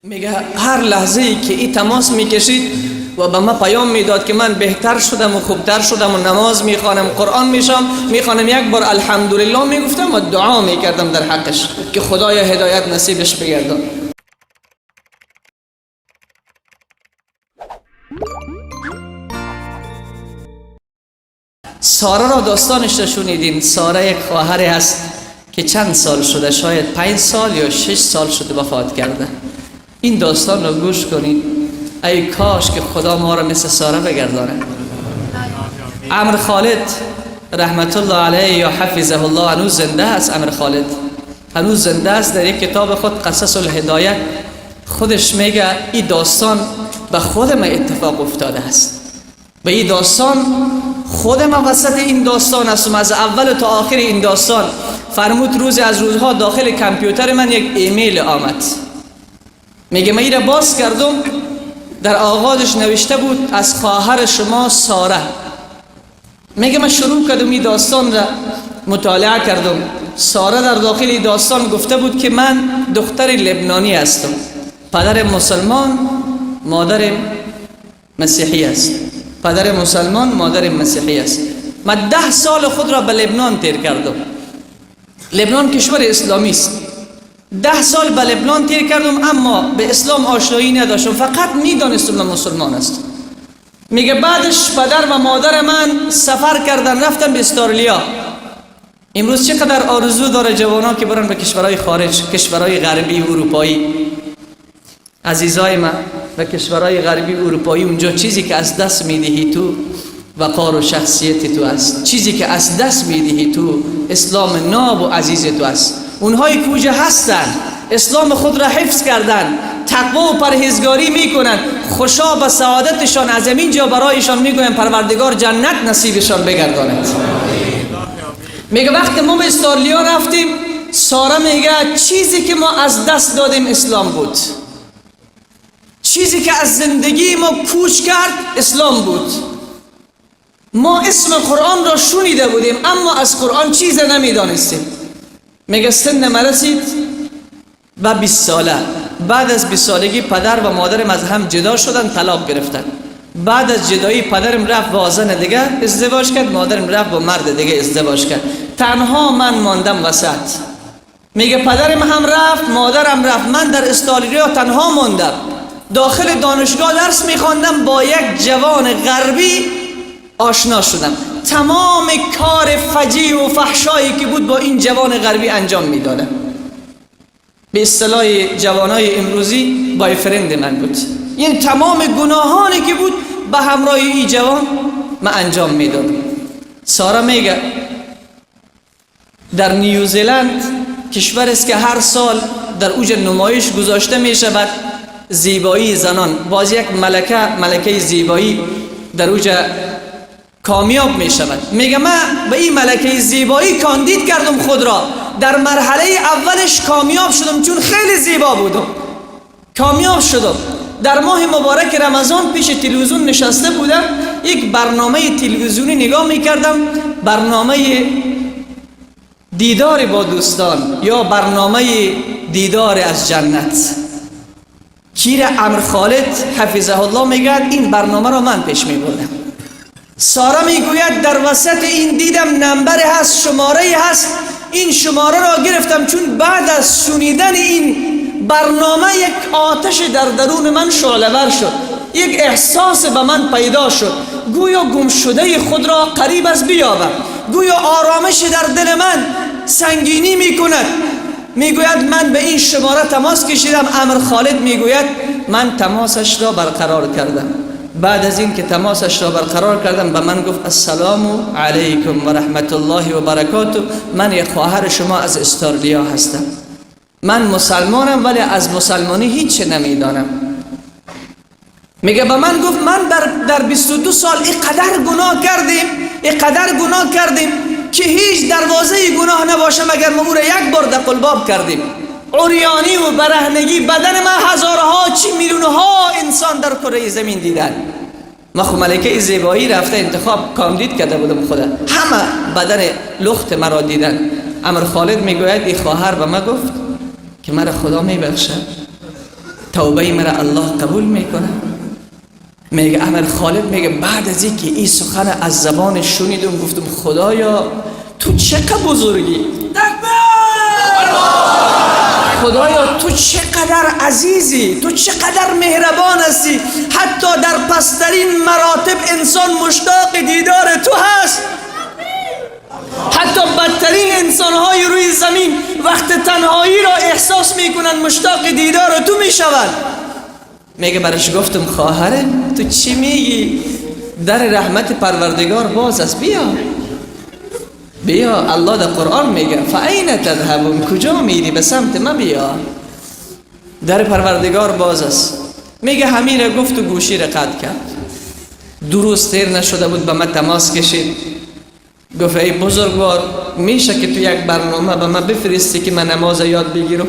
میگه هر لحظه ای که این تماس میکشید و به ما پیام میداد که من بهتر شدم و خوبتر شدم و نماز میخوانم، قرآن میخوانم، یک بار الحمدلله میگفتم و دعا میکردم در حقش که خدای هدایت نصیبش بگردان. ساره را داستانش را شنیدین. ساره یک خواهری هست که چند سال شده، شاید 5 سال یا 6 سال شده وفات کرده. این داستان را گوش کنید. ای کاش که خدا ما را مثل ساره بگردانه. امر خالد رحمت الله علیه یا حفظه الله هنوز زنده است. امر خالد هنوز زنده است. در یک کتاب خود قصص الهدایت خودش میگه این داستان به خود ما اتفاق افتاده است. به این داستان خود ما وسط این داستان هستم، از اول تا آخر این داستان. فرمود روز از روزها داخل کامپیوتر من یک ایمیل آمد. میگه من این را باز کردم، در آغازش نوشته بود از خواهر شما ساره. میگه من شروع کردم این داستان را مطالعه کردم. ساره در داخل این داستان گفته بود که من دختر لبنانی هستم، پدر مسلمان، مادر مسیحی است. پدر مسلمان، مادر مسیحی است. من 10 سال خود را به لبنان تیر کردم. لبنان کشور اسلامی است. 10 سال به لبنان تیر کردم، اما به اسلام آشنایی نداشتم، فقط میدانستم من مسلمان هستم. میگه بعدش پدر و مادر من سفر کردن، رفتن به استرالیا. امروز چقدر آرزو داره جوانان که برن به کشورهای خارج، کشورهای غربی اروپایی. عزیزای من، به کشورهای غربی اروپایی اونجا چیزی که از دست میدهی تو وقار و شخصیت تو است. چیزی که از دست میدهی تو اسلام ناب و عزیز تو است. اونهایی که اونجا هستن اسلام خود را حفظ کردن، تقوا و پرهیزگاری میکنن، خوشا به سعادتشان. از اینجا برایشان میگویم پروردگار جنت نصیبشان بگرداند. میگه وقتی ما به استرالیا رفتیم، ساره میگه چیزی که ما از دست دادیم اسلام بود، چیزی که از زندگی ما کوچ کرد اسلام بود. ما اسم قرآن را شنیده بودیم اما از قرآن چیز نمیدانستیم. میگه سن ما رسید به 20 ساله. بعد از 20 سالگی پدر و مادرم از هم جدا شدن، طلاق گرفتن. بعد از جدایی پدرم رفت با زن دیگه ازدواج کرد، مادرم رفت با مرد دیگه ازدواج کرد. تنها من ماندم وسط. میگه پدرم هم رفت، مادرم رفت، من در استرالیا تنها ماندم. داخل دانشگاه درس میخواندم، با یک جوان غربی آشنا شدم. تمام کار فجیع و فحشایی که بود با این جوان غربی انجام میدادم. به اصطلاح جوانای امروزی boyfriend من بود. یعنی تمام گناهانی که بود به همراه این جوان من انجام میدادم. سارا میگه در نیوزیلند، کشور است که هر سال در اوج نمایش گذاشته میشود زیبایی زنان، باز یک ملکه زیبایی در اوج کامیاب می شود. میگه من به این ملکه زیبایی کاندید کردم خود را، در مرحله اولش کامیاب شدم چون خیلی زیبا بودم، کامیاب شدم. در ماه مبارک رمضان پیش تلویزیون نشسته بودم، یک برنامه تلویزیونی نگاه میکردم، برنامه دیدار با دوستان یا برنامه دیدار از جنت. کیر امر خالد حفظه الله میگه این برنامه را من پیش میبردم. سارا میگوید در وسط این دیدم نمبر هست، شماره هست، این شماره را گرفتم چون بعد از شنیدن این برنامه یک آتش در درون من شعله ور شد، یک احساس به من پیدا شد، گویا گم شده خود را قریب از بیابم، گویا آرامش در دل من سنگینی میکند. میگوید من به این شماره تماس کشیدم. امر خالد میگوید من تماسش را برقرار کردم. بعد از این که تماسش را برقرار کردم به من گفت السلام علیکم و رحمت الله و برکاته، من یک خواهر شما از استرالیا هستم، من مسلمانم ولی از مسلمانی هیچ نمیدانم. میگه به من گفت من در 22 سال اینقدر گناه کردیم، اینقدر گناه کردیم که هیچ دروازه گناه نباشه مگر ما او را یک بار در قلباب کردیم. عریانی و برهنگی بدن من هزارها چی میلیونها انسان در کره زمین دیدن. من خو ملکه زیبایی رفته انتخاب کاندید کرده بودم خدا، همه بدن لخت مرا دیدن. امر خالد میگوید این خواهر به من گفت که مرا خدا میبخشد. توبه مرا الله قبول میکنه؟ میگه امر خالد، میگه بعد از اینکه این سخن از زبان شنیدم گفتم خدایا تو چقدر بزرگی، خدایا تو چقدر عزیزی، تو چقدر مهربان هستی، حتی در پسترین مراتب انسان مشتاق دیدار تو هست. حتی بدترین انسانهای روی زمین وقت تنهایی را احساس میکنن، مشتاق دیدار تو میشوند. میگه برش گفتم خواهره تو چی میگی؟ در رحمت پروردگار باز است، بیا بیا. الله در قرآن میگه فاین تذهبون، کجا میری؟ به سمت من بیا، در پروردگار باز است. میگه همین را گفت و گوشی را قطع کرد. 2 روز تیر نشده بود به من تماس کشید، گفت ای بزرگوار میشه که تو یک برنامه به من بفرستی که من نماز یاد بگیرم؟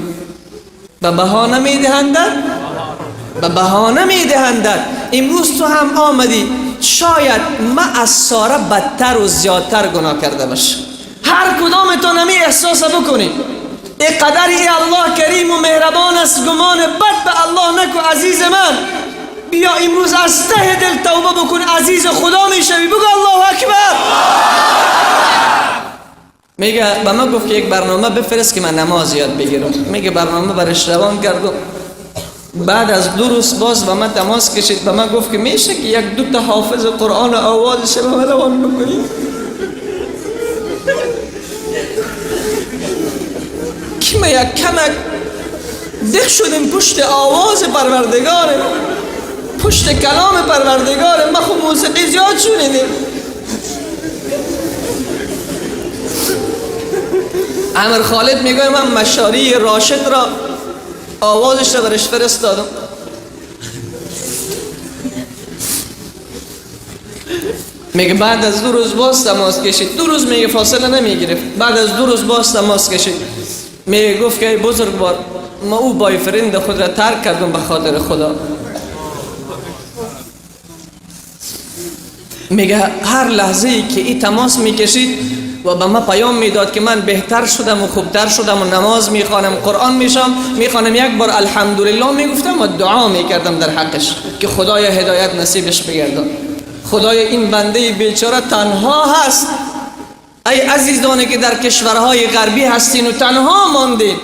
به بهانه میدهندد، به بهانه میدهندد. امروز تو هم آمدی، شاید من از ساره بدتر و زیادتر گناه کرده باشم. هر کدامتان همی احساس بکنید. ای قدر ای الله کریم و مهربان است، گمان بد به الله نکو عزیز من. بیا امروز از ته دل توبه بکن، عزیز خدا میشوی. بگو الله اکبر. میگه به من گفت که یک برنامه بفرست که من نماز یاد بگیرم. میگه برنامه برش روان کردم. بعد از 2 روز باز به من تماس کشید، به من گفت که میشه که یک دو تا حافظ قرآن آوازش به من روان بکنی؟ که ما یک کمک دق شدیم پشت آواز پروردگار، پشت کلام پروردگار. ما خب موسیقی زیاد شنیدیم. امر خالد میگه من مشاری راشد را آوازش را برش فرستادم. میگه بعد از 2 روز باز تماس کشید. 2 روز میگه فاصله نمیگرفت. بعد از 2 روز باز تماس کشید، میگه گفت که ای بزرگوار ما او boyfriend خود را ترک کردم به خاطر خدا. میگه هر لحظه ای که ای تماس میکشید و به من پیام میداد که من بهتر شدم و خوبتر شدم و نماز میخوانم، قرآن میخوانم، یک بار الحمدلله میگفتم و دعا میکردم در حقش که خدای هدایت نصیبش بگردان. خدای این بنده بیچاره تنها هست. ای عزیزانی که در کشورهای غربی هستین و تنها ماندین،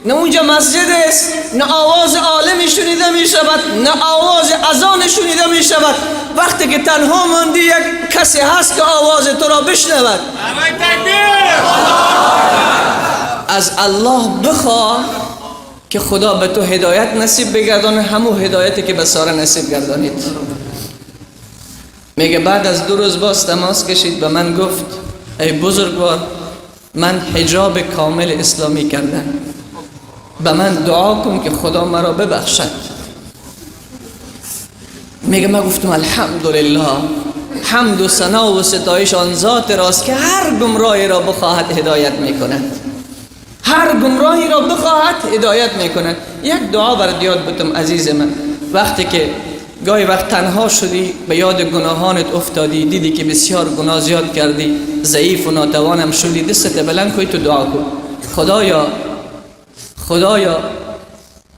نه اونجا مسجد است، نه آواز عالم شنیده می شود، نه آواز اذان شنیده می شود. وقتی که تنها ماندی یک کسی هست که آواز تو را بشنود. از الله بخواه که خدا به تو هدایت نصیب بگردانه، همون هدایتی که به ساره نصیب گردانید. میگه بعد از 2 روز باز تماس کشید به من گفت ای بزرگوار من حجاب کامل اسلامی کردم، به من دعا کن که خدا مرا ببخشد. میگه من گفتم الحمدلله، حمد و ثنا و ستایش آن ذات راست که هر گمراهی را بخواهد هدایت میکند، هر گمراهی را بخواهد هدایت میکند. یک دعا برات یاد بتم عزیز من، وقتی که گاهی وقت تنها شدی، به یاد گناهانت افتادی، دیدی که بسیار گناه زیاد کردی، ضعیف و ناتوانم شدی، دستت بلند کنی تو دعا کن خدایا خدایا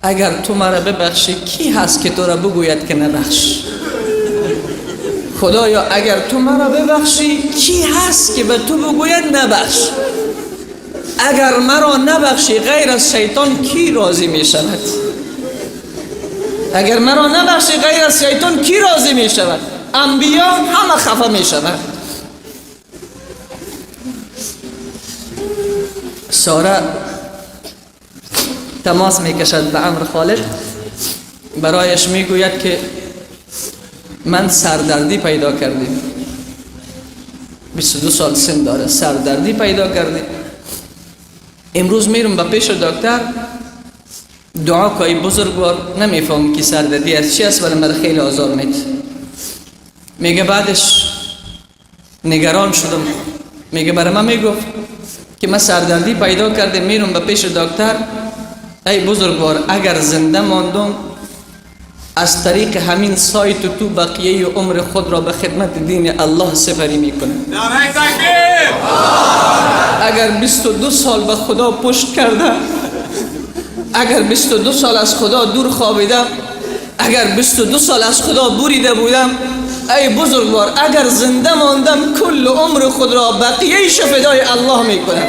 اگر تو مرا ببخشی کی هست که تو را بگوید که نبخش؟ خدایا اگر تو مرا ببخشی کی هست که به تو بگوید نبخش؟ اگر مرا نبخشی غیر از شیطان کی راضی می شود؟ اگر مرا نبخشی غیر از شیطان کی راضی می شود؟ انبیا همه خفه می شود. ساره تماس میکشد به امر خالد، برایش میگوید که من سردردی پیدا کردیم، 22 سال سن داره، سردردی پیدا کردیم، امروز میرم به پیش دکتر، دعا که بزرگوار نمیفهم که سردردی از چی است ولی من خیلی آزار میده. میگه بعدش نگران شدم، میگه برای من میگفت که من سردردی پیدا کردیم میرم به پیش دکتر، ای بزرگوار اگر زنده ماندم از طریق همین سایت تو بقیه عمر خود را به خدمت دین الله سپری میکنم. اگر 22 سال به خدا پشت کرده، اگر 22 سال از خدا دور خوابیدم، اگر 22 سال از خدا بریده بودم، ای بزرگوار اگر زنده ماندم کل عمر خود را بقیه فدای الله میکنم.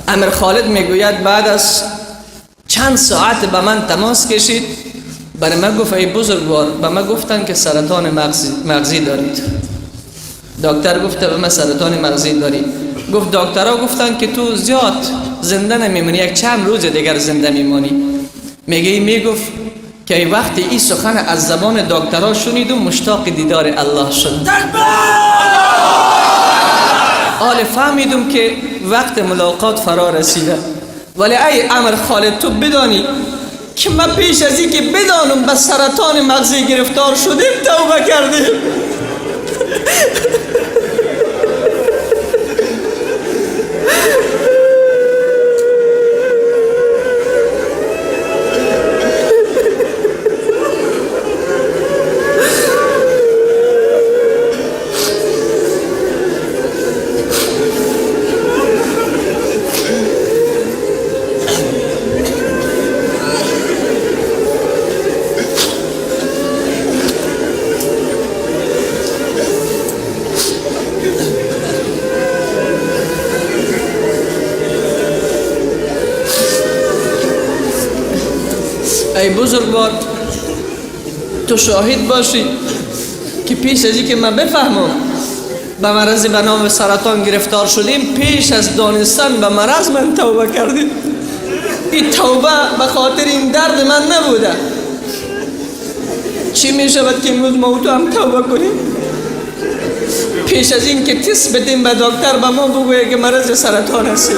امیر خالد میگوید بعد از چند ساعت به من تماس کشید، برای من گفت ای بزرگوار، به من گفتن که سرطان مغزی دارید. دکتر گفته به من سرطان مغزی داری. گفت دکترها گفتن که تو زیاد زنده نمیمونی، یک چند روز دیگر زنده میمونی. میگه میگفت که وقتی این سخن از زبان دکترها شنیدم مشتاق دیدار الله شدم. حال فهمیدم که وقت ملاقات فرا رسیده. ولی ای امر خالد تو بدانی که من پیش از این که بدانم به سرطان مغزی گرفتار شدیم توبه کردیم. ای بزرگوار تو شاهد باشی که پیش از اینکه من بفهمم به مرض به نام سرطان گرفتار شدیم، پیش از دانستن به مرض من توبه کردیم. این توبه به خاطر این درد من نبوده. چی می شود که امروز ما تو هم توبه کنیم؟ پیش از این که تست بدیم به دکتر به ما بگویه که مرض سرطان هست،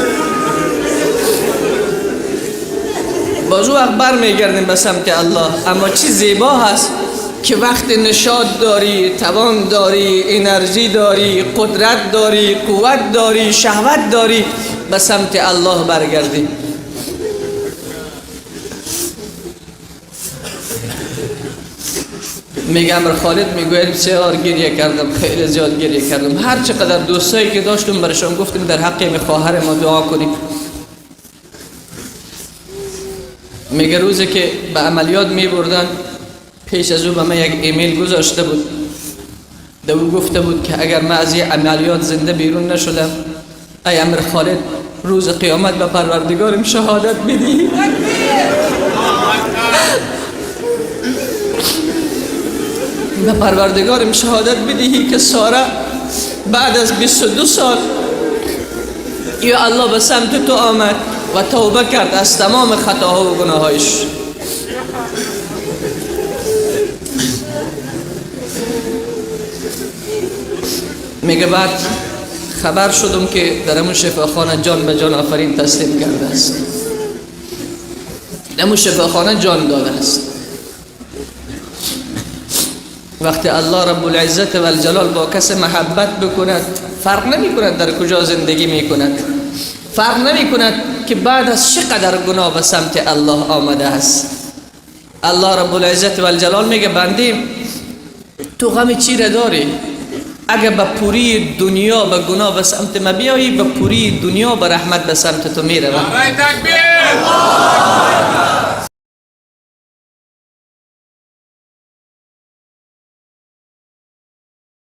باز وقت بر میگردیم به سمت الله. اما چی زیبا هست که وقت نشاط داری، توان داری، انرژی داری، قدرت داری، قوت داری، شهوت داری، به سمت الله برگردی. میگه امر خالد میگوید بسیار گریه کردم، خیلی زیاد گریه کردم. هر چقدر دوستایی که داشتم برشان گفتم در حق خواهر ما دعا کنیم. میگه روزی که به عملیات میبردن، پیش از او به من یک ایمیل گذاشته بود، دو گفته بود که اگر من از این عملیات زنده بیرون نشدم، ای امر خالد روز قیامت به پروردگارم شهادت بدی. به پروردگارم شهادت بدهی که ساره بعد از 22 سال یا الله به سمت تو آمد و توبه کرد از تمام خطاها و گناهایش. میگه بعد خبر شدم که در همون شفاخانه جان به جان آفرین تسلیم کرده است، در همون شفاخانه جان داده است. وقتی الله رب العزت و الجلال با کس محبت بکند، فرق نمی کند در کجا زندگی می کند، فرق نمی کند که بعد از چقدر گناه به سمت الله آمده است. الله رب العزت و الجلال میگه بنده تو غم چی را داری؟ اگر به پوری دنیا به گناه به سمت ما بیایی، به پوری دنیا به رحمت به سمت تو میروم.